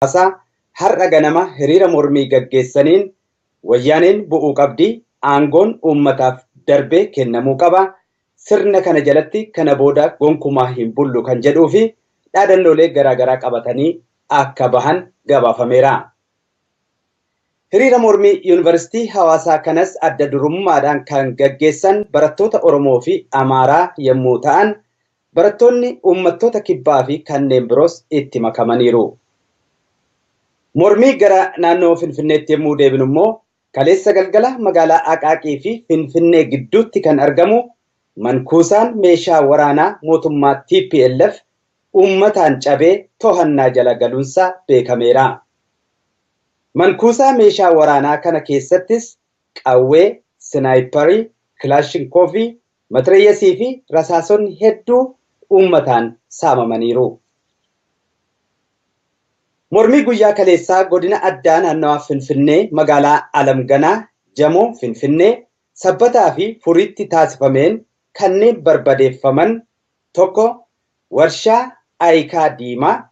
Hawaasaa har'a ganama hiriira mormii gaggeessaniin wayyaaneen bu'uu qabdi, aangoon uummataaf darbee kennamuu qaba, sirna kana jalatti kana booda gonkumaa hin bullu kan jedhuu fi dhaadannoolee garaagaraa qabatanii akka bahan gabaafameera. Hiriira mormii Yuunivarsiitii Hawaasaa kanas adda durummaadhaan kan gaggeessan barattoota Oromoo fi Amaaraa yommuu ta'an, barattoonni uummattoota kibbaa fi kanneen biroos itti makamaniiru. Mormii gara naannoo Finfinneetti yommuu deebinu immoo kaleessa galgala magaalaa Aqaaqii fi Finfinnee gidduutti kan argamu mankuusaan meeshaa waraanaa mootummaa TPLF uummataan cabee to'annaa jala galuunsaa beekameera. Mankuusaa meeshaa waraanaa kana keessattis qawwee, sinaayiparii, kilaashinkoofii, matireeyyasii fi rasaasonni hedduu uummataan saamamaniiru. Mormii guyyaa kaleessaa godina addaa naannawaa Finfinnee magaalaa Alamganaa, Jamoo Finfinnee, Sabbataa fi Furiitti taasifameen kanneen barbadeeffaman tokko warshaa Ayikaa Diimaa,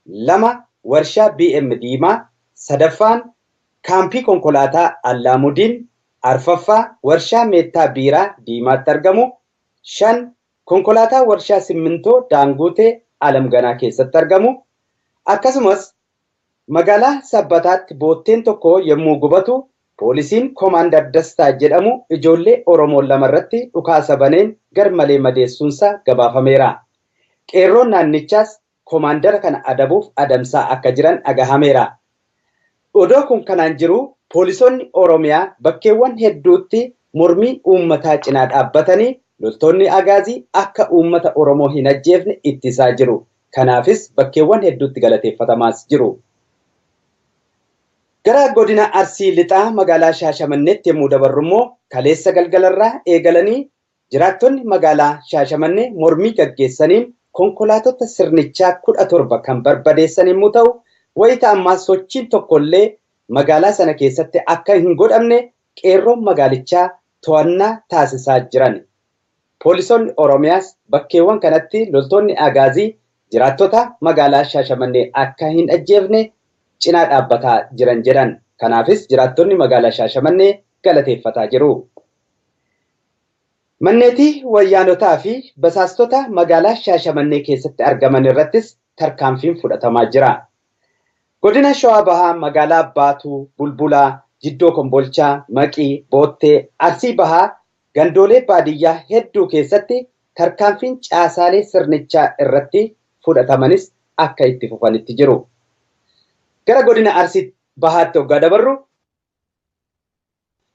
2 warshaa BM Diimaa, sadaffaan kaampii konkolaataa Allaamudiin, arfaffaa warshaa Meettaa Biiraa Diimaatti argamu, 5 konkolaataa warshaa Simmintoo Daanguutee Alamganaa keessatti argamu, akkasumas magaalaa Sabbataatti bootteen tokko yommuu gubatu poolisiin Koomaandar Dastaa jedhamu ijoollee Oromoo lamarratti dhukaasa baneen garmalee madeessuunsaa gabaafameera. Qeerroon naannichaas koomaandara kana adabuuf adamsaa akka jiran dhagahameera. Odoo kun kanaan jiru poolisoonni Oromiyaa bakkeewwan hedduutti mormii uummataa cinaa dhaabbatanii loltoonni Agaazii akka uummata Oromoo hin ajjeefne ittisaa jiru. Kanaafis bakkeewwan hedduutti galateeffatamaas jiru. Gara godina Arsii Lixaa magaalaa Shaashamanneetti yommuu dabarru immoo kaleessa galgalarraa eegalanii jiraattonni magaalaa Shaashamannee mormii gaggeessaniin konkolaatota sirnichaa 17 kan barbadeessan yommuu ta'u, wayita ammaa sochiin tokkollee magaalaa sana keessatti akka hin godhamne qeerroon magaalichaa to'annaa taasisaa jiran. Poolisoonni Oromiyaas bakkeewwan kanatti loltoonni Agaazii jiraattota magaalaa Shaashamannee akka hin ajjeefne cinaa dhaabbataa jiran jedhan. Kanaafis jiraattonni magaalaa Shaashamannee galateeffataa jiru. Manneetii wayyaanotaa fi basaastota magaalaa Shaashamannee keessatti argaman irrattis tarkaanfiin fudhatamaa jira. Godina Shawaa Bahaa magaalaa Baatuu, Bulbulaa, Jiddoo Kombolchaa, Maqii, Boottee, Arsii Bahaa gandoolee baadiyyaa hedduu keessatti tarkaanfiin caasaalee sirnichaa irratti fudhatamanis akka itti fufanitti jiru. Gara godina Arsii Bahaatti hoggaa dabarru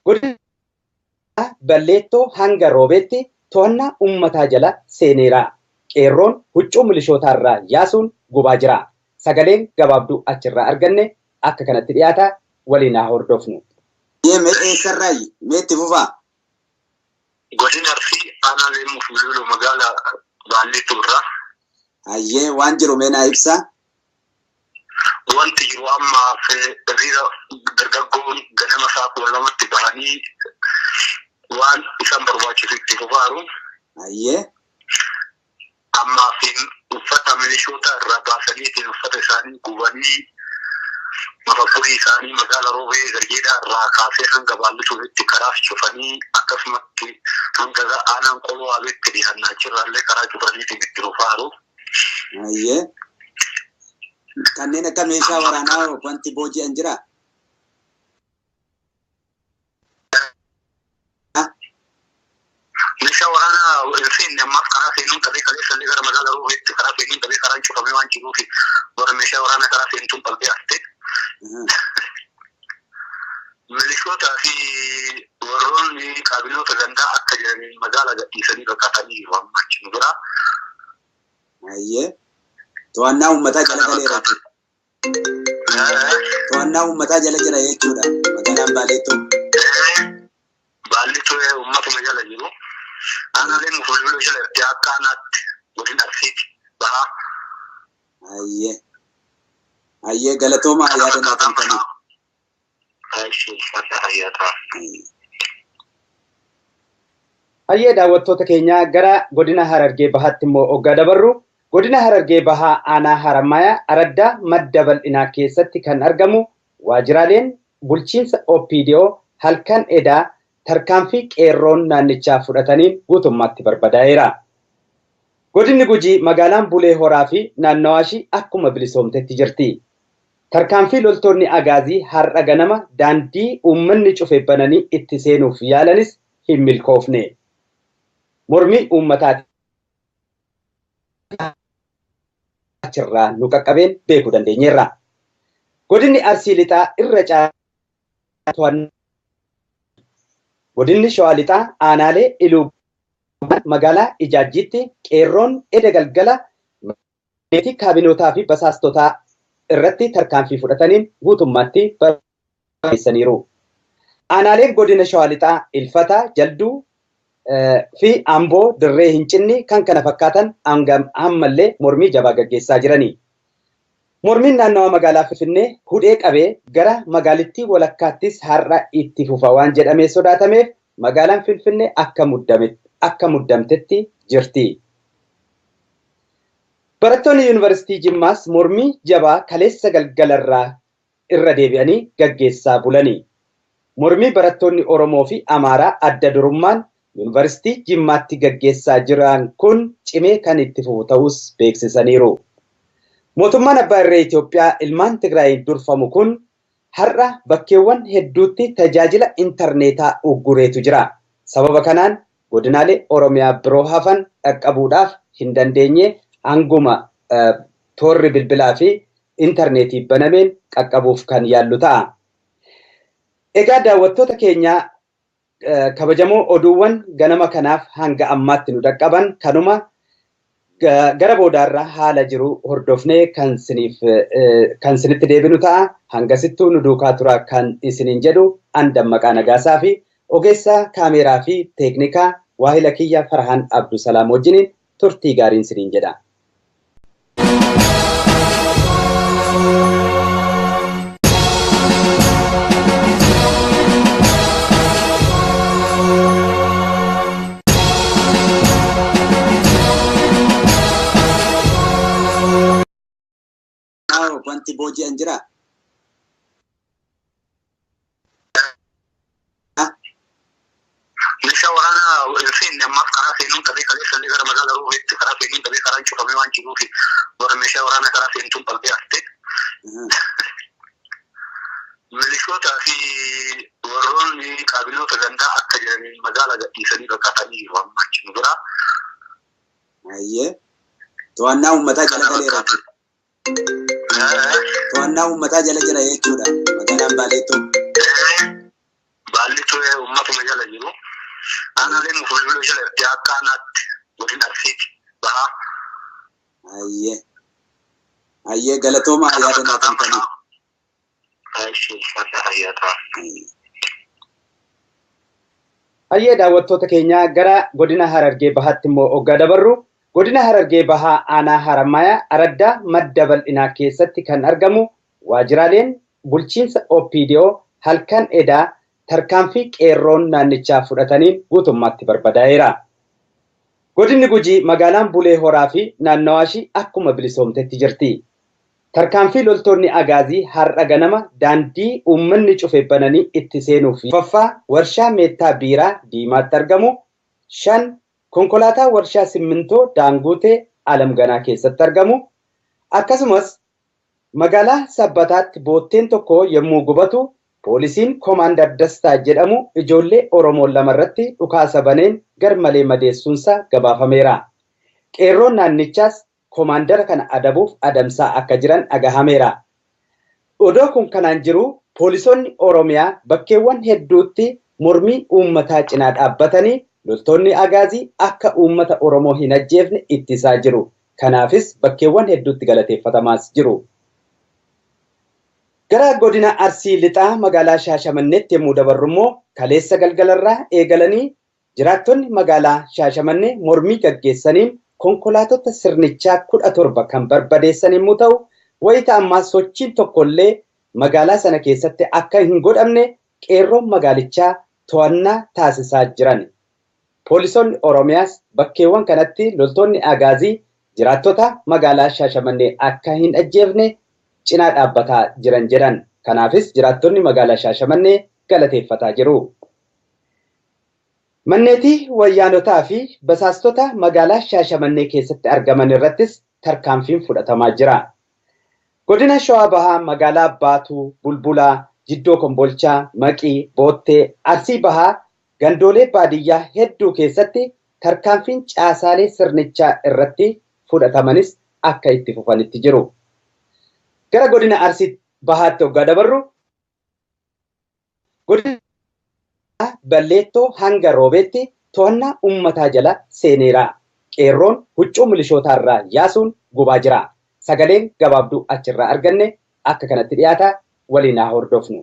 godina Balleettoo hanga Roobeetti to'annaa uummataa jala seeneera. Qeerroon huccuu milishootaarraa yaasuun gubaa jira. Sagaleen gabaabduu achirraa arganne akka kanatti dhiyaata waliin haa hordofnu. Mee eessarraayi? Mee itti fufaa? Godina Arsii aanaa Leemmuuf Bilbiluu magaalaa Baalleettuu irraa. Hayyee waan jiru mee naa ibsaa? Wanti jiru ammaaf hiriira dargaggoon ganama isaa 12tti bahanii waan isaan barbaachisu itti fufaaru. Hayyee. Ammaaf uffata milishoota irraa baasaniitiin uffata isaanii gubanii mafaffurii isaanii magaala Roobee Garjeedhaa irraa kaasee hanga Baallituutti karaa cufanii akkasumatti hanga aanaan qoloo Abeetti dhiyaannaa achirraallee karaa cufaniitiin itti fufaaru. Hayyee. Kanneen akka meeshaa waraanaa wanti booji'an jiraa? Meeshaa waraanaa hin seenne ammaaf karaa seenuun dhabee kaleessa illee gara magaalaa Roobeetti karaa seenuun dhabee karaan cufamee waan jiruuf warra meeshaa waraanaa karaa seentuun dhabdee hafte. Milishootaa fi warroonni kaabinoota gandaa akka jiraniin magaalaa gadhiisanii baqatanii jiru amma achi nu biraa. Hayyee. To'annaa uummataa jala galeera jechuudha. To'annaa uummataa jala jira jechuudha magaalaan Baaleettoo. Baaleettoo uummatuma jala jiru. Aanaaleen Mufulbiloo jala jirti akka aanaatti godina Arsiitti bahaa. Hayyee. Hayyee galatoomaa yaada naa kennitaniif. Hayyee daawwattoota keenyaa gara godina Harargee Bahaatti immoo hoggaa dabarru Godina Harargee Bahaa Aanaa Haramaayaa Araddaa madda bal'inaa keessatti kan argamu waajjiraaleen bulchiinsa OPDO halkan edaa tarkaanfii qeerroon naannichaa fudhataniin guutummaatti barbadaa'eera. Godinni Gujii magaalaan Bulee Horaa fi naannawaashii akkuma bilisoomtetti jirti. Tarkaanfii loltoonni Agaazii har'a ganama daandii uummanni cufe bananii itti seenuuf yaalanis hin milkoofne. Mormii uummataati achirraa nu qaqqabeen beekuu dandeenyeerra. Godinni Arsii Lixaa irra caalaa Godinni Shawaa Lixaa aanaalee Iluu magaalaa Ijaajjiitti qeerroon eda galgala meetii kaabinootaa fi basaastotaa irratti tarkaanfii fudhataniin guutummaatti barreessaniiru. Aanaaleen godina Shawaa Lixaa Ilfataa, Jalduu fi Amboo dirree hin cinni kan kana fakkaatan ammallee mormii jabaa gaggeessaa jirani. Mormiin naannawa magaalaa Finfinnee hudhee qabee gara magaalittii walakkaattis har'a itti fufa waan jedhamee sodaatameef magaalaan Finfinnee akka muddamtetti jirti. Barattoonni Yuunivarsiitii Jimmaas mormii jabaa kaleessa galgalarraa irra deebi'anii gaggeessaa bulani. Mormii barattoonni Oromoo fi Amaaraa adda durummaan Yuunivarsiitii Jimmaatti gaggeessaa jiran kun cimee kan itti fufu ta'us beeksisaniiru. Mootummaan Abbaa Irree Itoophiyaa ilmaan Tigraayin durfamu kun har'a bakkeewwan hedduutti tajaajila intarneetaa uggureetu jira. Sababa kanaan godinaalee Oromiyaa biroo hafan dhaqqabuudhaaf hin dandeenye hanguma toorri bilbilaa fi intarneetii banameen qaqqabuuf kan yaallu ta'a. Egaa daawwattoota keenya kabajamoo oduuwwan ganama kanaaf hanga ammaatti nu dhaqqaban kanuma gara boodaarra haala jiru hordofnee kan sinitti deebinu ta'a. Hangasittuu nu duukaa turaa kan isiniin jedhu an Dammaqaa Nagaasaa fi ogeessa kaameeraa fi teeknikaa waahila kiyya Farhaan Abdusalaam wajjiniin turtii gaariin isiniin jedha. Wanti booji'an jiraa? Meeshaa waraanaa hin seenne ammaaf karaa seenuun dhabee kaleessa illee gara magaalaa Roobeetti karaa seenuun dhabee karaan cufamee waan jiruuf warra meeshaa waraanaa karaa seentuun qalbii haftee. Milishootaa fi warroonni kaabinoota gandaa akka jiraniin magaalaa gadhiisanii baqatanii jiru amma achi nu biraa. Ayyee. To'annaa uummataa jala galeera jechuudha. To'annaa uummataa jala jira jechuudha magaalaan Baaleettoo. Baalli ture uummatuma jala jiru. Aanaaleen fulbiloo jala jirti akka aanaatti godina Arsiiti bahaa. Ayyee. Ayyee galatoomaa yaada naa kennitanii. Ayyee daawwattoota keenyaa gara godina Harargee Bahaatti immoo hoggaa dabarru. Godina Harargee Bahaa Aanaa Haramaayaa Araddaa madda bal'inaa keessatti kan argamu waajjiraaleen bulchiinsa OPDO halkan edaa tarkaanfii qeerroon naannichaa fudhataniin guutummaatti barbadaa'eera. Godinni Gujii magaalaan Bulee Horaa fi naannawaashii akkuma bilisoomtetti jirti. Tarkaanfii loltoonni Agaazii har'a ganama daandii uummanni cufe bananii itti seenuuf faffaa warshaa meettaa biiraa diimaatti argamu 5 konkolaataa warshaa simmintoo Daanguutee Alamganaa keessatti argamu akkasumas magaalaa Sabbataatti bootteen tokko yommuu gubatu poolisiin Koomaandar Dastaa jedhamu ijoollee Oromoo lamarratti dhukaasa baneen garmalee madeessuunsaa gabaafameera. Qeerroon naannichaas koomaandara kana adabuuf adamsaa akka jiran dhagahameera. Odoo kun kanaan jiru poolisoonni Oromiyaa bakkeewwan hedduutti mormii uummataa cinaa dhaabbatanii loltoonni Agaazii akka uummata Oromoo hin ajjeefne ittisaa jiru. Kanaafis bakkeewwan hedduutti galateeffatamaas jiru. Gara godina Arsii Lixaa magaalaa Shaashamanneetti yommuu dabarru immoo kaleessa galgalarraa eegalanii jiraattonni magaalaa Shaashamannee mormii gaggeessaniin konkolaatota sirnichaa 17 kan barbadeessan yommuu ta'u, wayita ammaa sochiin tokkollee magaalaa sana keessatti akka hin godhamne qeerroon magaalichaa to'annaa taasisaa jiran. Poolisoonni Oromiyaas bakkeewwan kanatti loltoonni Agaazii jiraattota magaalaa Shaashamannee akka hin ajjeefne cinaa dhaabbataa jiran jedhan. Kanaafis jiraattonni magaalaa Shaashamannee galateeffataa jiru. Manneetii wayyaanotaa fi basaastota magaalaa Shaashamannee keessatti argaman irrattis tarkaanfiin fudhatamaa jira. Godina Shawaa Bahaa magaalaa Baatuu, Bulbulaa, Jiddoo Kombolchaa, Maqii, Boottee, Arsii Bahaa gandoolee baadiyyaa hedduu keessatti tarkaanfiin caasaalee sirnichaa irratti fudhatamanis akka itti fufanitti jiru. Gara godina Arsii Bahaatti hoggaa dabarru godina Balleettoo hanga Roobeetti to'annaa uummataa jala seeneera. Qeerroon huccuu milishootaarraa yaasuun gubaa jira. Sagaleen gabaabduu achirraa arganne akka kanatti dhiyaata waliin haa hordofnu.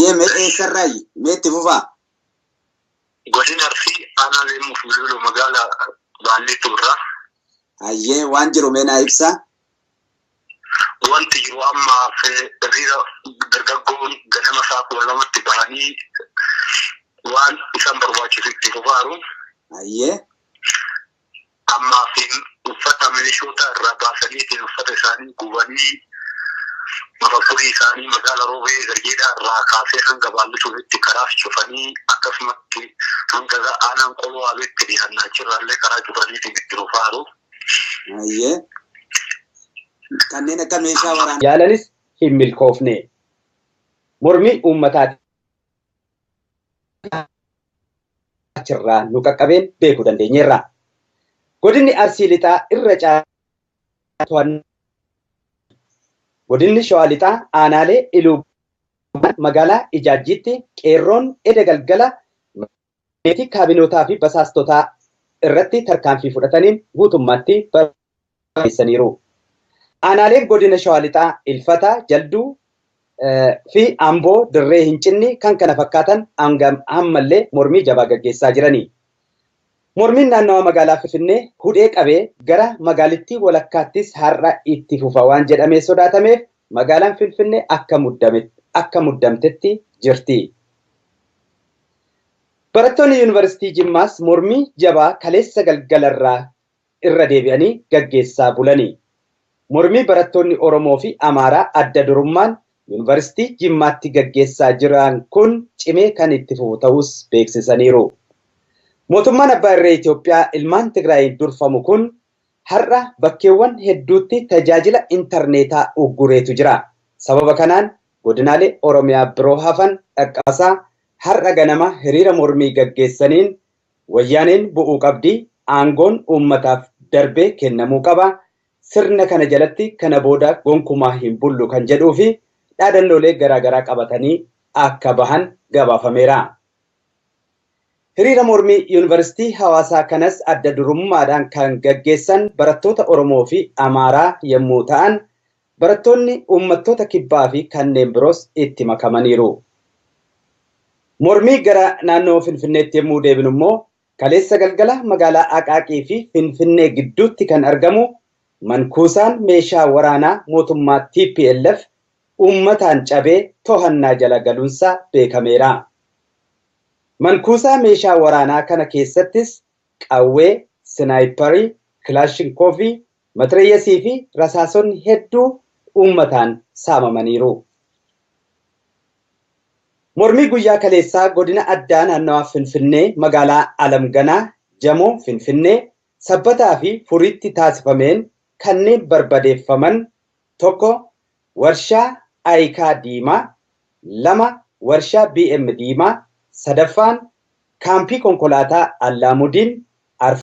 Mee eessarraayi? Mee itti fufaa? Godina Arsii aanaa Leemmuu fi Bilbiloo magaalaa Baalleettuu irraa. Hayyee waan jiru mee naa ibsaa? Wanti jiru ammaaf hiriira dargaggoon ganama isaa 12tti bahanii waan isaan barbaachisu itti fufaaru. Hayyee. Ammaaf uffata milishoota irraa baasaniitiin uffata isaanii gubanii mafafurii isaanii magaalaa Roobee Garjeedhaa irraa kaasee hanga Baallisuufitti karaa cufanii akkasumatti hanga aanaan qoloo haabeetti dhiyaannaa achirraallee karaa cufaniitiin itti fufaaru. Hayyee. Kanneen akka meeshaa waraanaa. Yaalanis hin milkoofne. Mormii uummataati achirraa nu qaqqabeen beekuu dandeenyeerra. Godinni Arsii Lixaa irra caalaa Godinni Shawaa Lixaa aanaalee Iluu magaalaa Ijaajjiitti qeerroon eda galgala meetii kaabinootaa fi basaastotaa irratti tarkaanfii fudhataniin guutummaatti barreessaniiru. Aanaaleen godina Shawaa Lixaa Ilfataa, Jalduu fi Amboo dirree hin cinni kan kana fakkaatan ammallee mormii jabaa gaggeessaa jirani. Mormiin naannawa magaalaa Finfinnee hudhee qabee gara magaalittii walakkaattis har'a itti fufa waan jedhamee sodaatameef magaalaan Finfinnee akka muddamtetti jirti. Barattoonni Yuunivarsiitii Jimmaas mormii jabaa kaleessa galgalarraa irra deebi'anii gaggeessaa bulani. Mormii barattoonni Oromoo fi Amaaraa adda durummaan Yuunivarsiitii Jimmaatti gaggeessaa jiran kun cimee kan itti fufu ta'us beeksisaniiru. Mootummaan Abbaa Irree Itoophiyaa ilmaan Tigraayin durfamu kun har'a bakkeewwan hedduutti tajaajila intarneetaa uggureetu jira. Sababa kanaan godinaalee Oromiyaa biroo hafan dhaqqasaa har'a ganama hiriira mormii gaggeessaniin wayyaaneen bu'uu qabdi, aangoon uummataaf darbee kennamuu qaba, sirna kana jalatti kana booda gonkumaa hin bullu kan jedhuu fi dhaadannoolee garaagaraa qabatanii akka bahan gabaafameera. Hiriira mormii Yuunivarsiitii Hawaasaa kanas adda durummaadhaan kan gaggeessan barattoota Oromoo fi Amaaraa yommuu ta'an, barattoonni uummattoota kibbaa fi kanneen biroos itti makamaniiru. Mormii gara naannoo Finfinneetti yommuu deebinu immoo kaleessa galgala magaalaa Aqaaqii fi Finfinnee gidduutti kan argamu mankuusaan meeshaa waraanaa mootummaa TPLF uummataan cabee to'annaa jala galuunsaa beekameera. Mankuusaa meeshaa waraanaa kana keessattis qawwee, sinaayiparii, kilaashinkoofii, matireeyyasii fi rasaasonni hedduu uummataan saamamaniiru. Mormii guyyaa kaleessaa godina addaa naannawaa Finfinnee magaalaa Alamganaa, Jamoo Finfinnee, Sabbataa fi Furiitti taasifameen kanneen barbadeeffaman tokko warshaa Ayikaa Diimaa, 2 warshaa BM Diimaa, sadaffaan kaampii konkolaataa Allaamudiin,